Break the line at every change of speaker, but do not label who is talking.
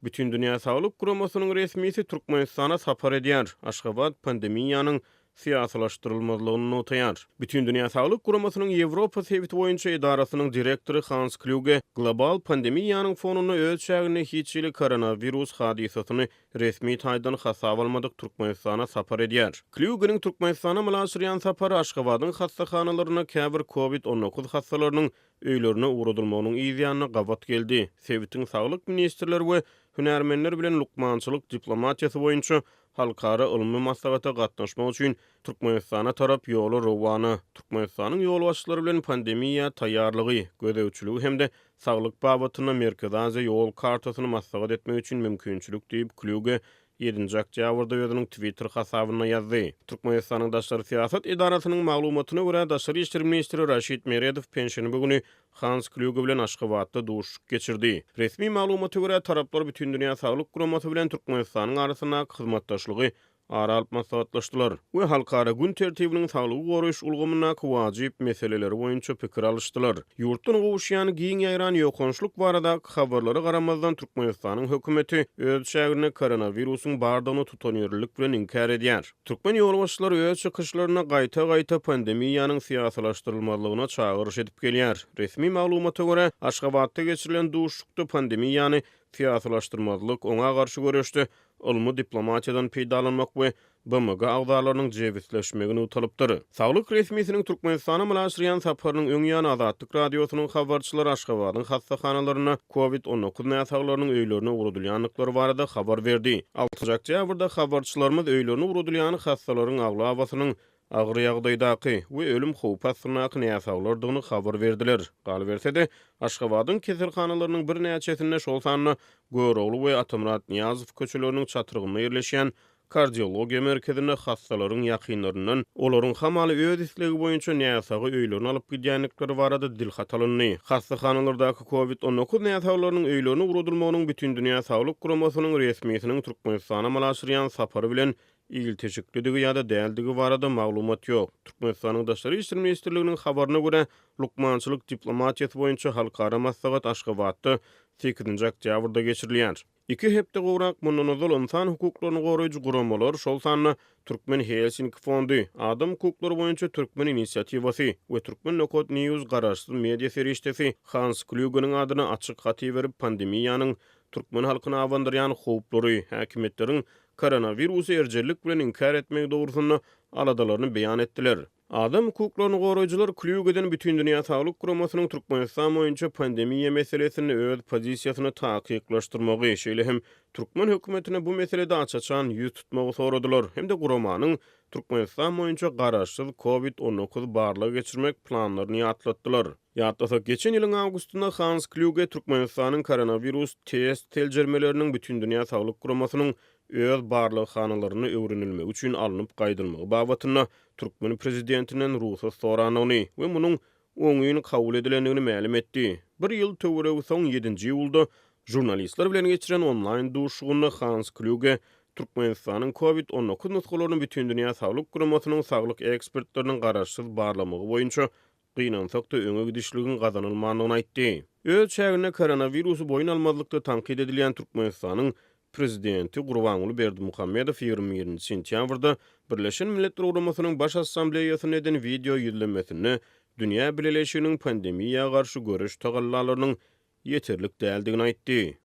Bütindünýä Saglyk Guramasynyň resmisi Türkmenistana sapar edýär, Aşgabat pandemiýanyň syýasylaşdyrylmazlygyny nygtaýar. Bütindünýä Saglyk Guramasynyň Ýewropa sebiti boýunça edarasynyň direktory Hans Klýuge global pandemiýanyň fonunda öz çäginde hiç hili koronawirus hadysasyny resmi taýdan hasaba almadyk Türkmenistana sapar edýär. Klýugeniň Türkmenistana amala aşyrýan sapary Aşgabadyň hassahanalarynda käbir Covid 19 hassalarynyň öýlerine ugradylmagynyň yz ýanyna gabat geldi. Sebitiň saglyk ministrleri we hünärmenler bilen lukmançylyk diplomatiýasy boýunça halkara ylmy maslahata gatnaşmak üçin Türkmenistana tarap ýola rowana. Türkmenistanyň ýolbaşçylary bilen pandemiýa taýýarlygy, gözegçiligi hem-de saglyk babatynda Merkezi Aziýa ýol kartasyny maslahat etmek üçin mümkinçilik diýip, Klýuge ýedinji oktýabrda özüniň Twitter hasabynda ýazdy. Türkmenistanyň daşary syýasat edarasynyň maglumatyna görä, daşary işler ministri Raşid Meredow penşenbe güni Hans Klýuge bilen Aşgabatda duşuşyk geçirdi. Resmi maglumata görä, taraplar Bütindünýä Saglyk Guramasy bilen Türkmenistanyň arasyndaky hyzmatdaşlygy ara alyp maslahatlaşdylar we halkara gün tertibiniň saglygy goraýyş ulgamyndaky wajyp meseleleri boýunça pikir alyşdylar. Ýurtdan gowuşýan giň ýaýran ýokançlyk baradaky habarlara garamazdan, Türkmenistanyň hökümeti öz çäginde koronawirusyň bardygyny tutanýerlilik bilen inkär edýär. Türkmen ýolbaşçylary öz çykyşlarynda gaýta-gaýta pandemiýanyň syýasylaşdyrylmazlygyna çagyryş edip gelýär. Resmi maglumata görä, Aşgabatda geçirilen duşuşykda pandemiýany syýasylaşdyrmazlyk, oňa garşy göreşde ylmy diplomatiýadan peýdalanmak we BMG agzalarynyň jebisleşmegi nygtalypdyr. Saglyk resmisiniň Türkmenistana amala aşyrýan saparynyň öň ýany Azatlyk Radiosynyň habarçylary Aşgabadyň hassahanalarynda Covid 19 näsaglarynyň öýlerine ugradylýandyklary barada habar berdi. Altynjy oktýabrda habarçylarymyz öýlerine ugradylýan hassalaryň aglabasynyň agyr ýagdaýdaky we ölüm howpy astyndaky näsaglardygyny habar berdiler. Galyberse-de, Aşgabadyň keselhanalarynyň birnäçesinde, şol sanda Görogly we Atamyrat Nyýazow köçeleriniň çatrygynda ýerleşýän Kardiologiýa merkezinde hassalaryň ýakynlaryndan olaryň hamala öz islegi boýunça näsagy öýlerine alyp gidýändikleri barada dilhat alyndy. Hassahanalardaky Covid 19 näsaglarynyň öýlerine ugradylmagynyň Bütindünýä Saglyk Guramasynyň resmisiniň Türkmenistana amala aşyrýan sapary bilen ilteşiklidigi ýa-da däldigi barada maglumat ýok. Türkmenistanyň Daşary işler ministrliginiň habaryna görä, lukmançylyk diplomatiýasy boýunça halkara maslahat Aşgabatda sekizinji oktýabrda geçirilýär. Iki hepde gowrak mundan ozal ynsan hukuklaryny goraýjy guramalar, şol sanda Türkmen Helsinki fondy, Adam hukuklary boýunça Türkmen inisiatiwasy we Turkmen Nokat News garaşsyz media serişdesi Hans Klýugeniň adyna açyk hat iberip, pandemiýanyň türkmen halkyna abandyrýan howplary, häkimiýetleriň koronawirusy erjellik bilen inkär etmegi dogrusynda aladalaryny beýan etdiler. Adam hukuklaryny goraýjylar Klýugeden Bütindünýä Saglyk Guramasynyň Türkmenistan boýunça pandemiýa meselesinde öz pozisiýasyny takyklaşdyrmagy, şeýle hem türkmen hökümetine bu meselede aç-açan ýüz tutmagy soradylar hem-de guramanyň Türkmenistan boýunça garaşsyz Covid 19 barlag geçirmek planlaryny ýatlatdylar. Ýatlasak, geçen ýylyň awgustynda Hans Klýuge Türkmenistanyň koronawirus test seljermeleriniň Bütindünýä Saglyk Guramasynyň öz barlaghanalarynda öwrenilmegi üçin alnyp gaýdylmagy babatynda türkmen prezidentinden rugsat sorandygyny we munuň oňyn kabul edilendigini mälim etdi. Bir ýyl töweregi soň, ýedinji iýulda žurnalistler bilen geçiren onlaýn duşuşygynda Hans Klýuge Türkmenistanyň Covid 19 nusgalaryny Bütindünýä Saglyk Guramasynyň saglyk ekspertleriniň garaşsyz barlamagy boýunça gynansak-da öňe gidişligiň gazanylmandygyny aýtdy. Öz çäginde koronawirusy boýun almazlykda tankyt edilýän Türkmenistanyň Prezidenti Gurbanguly Berdimuhamedow 21-nji sentýabrda Birleşen Milletler Guramasynyň Baş Assambleýasynda eden wideo ýüzlenmesinde dünýä bileleşiginiň pandemiýa garşy göreş tagallalarynyň ýeterlik däldigini aýtdy.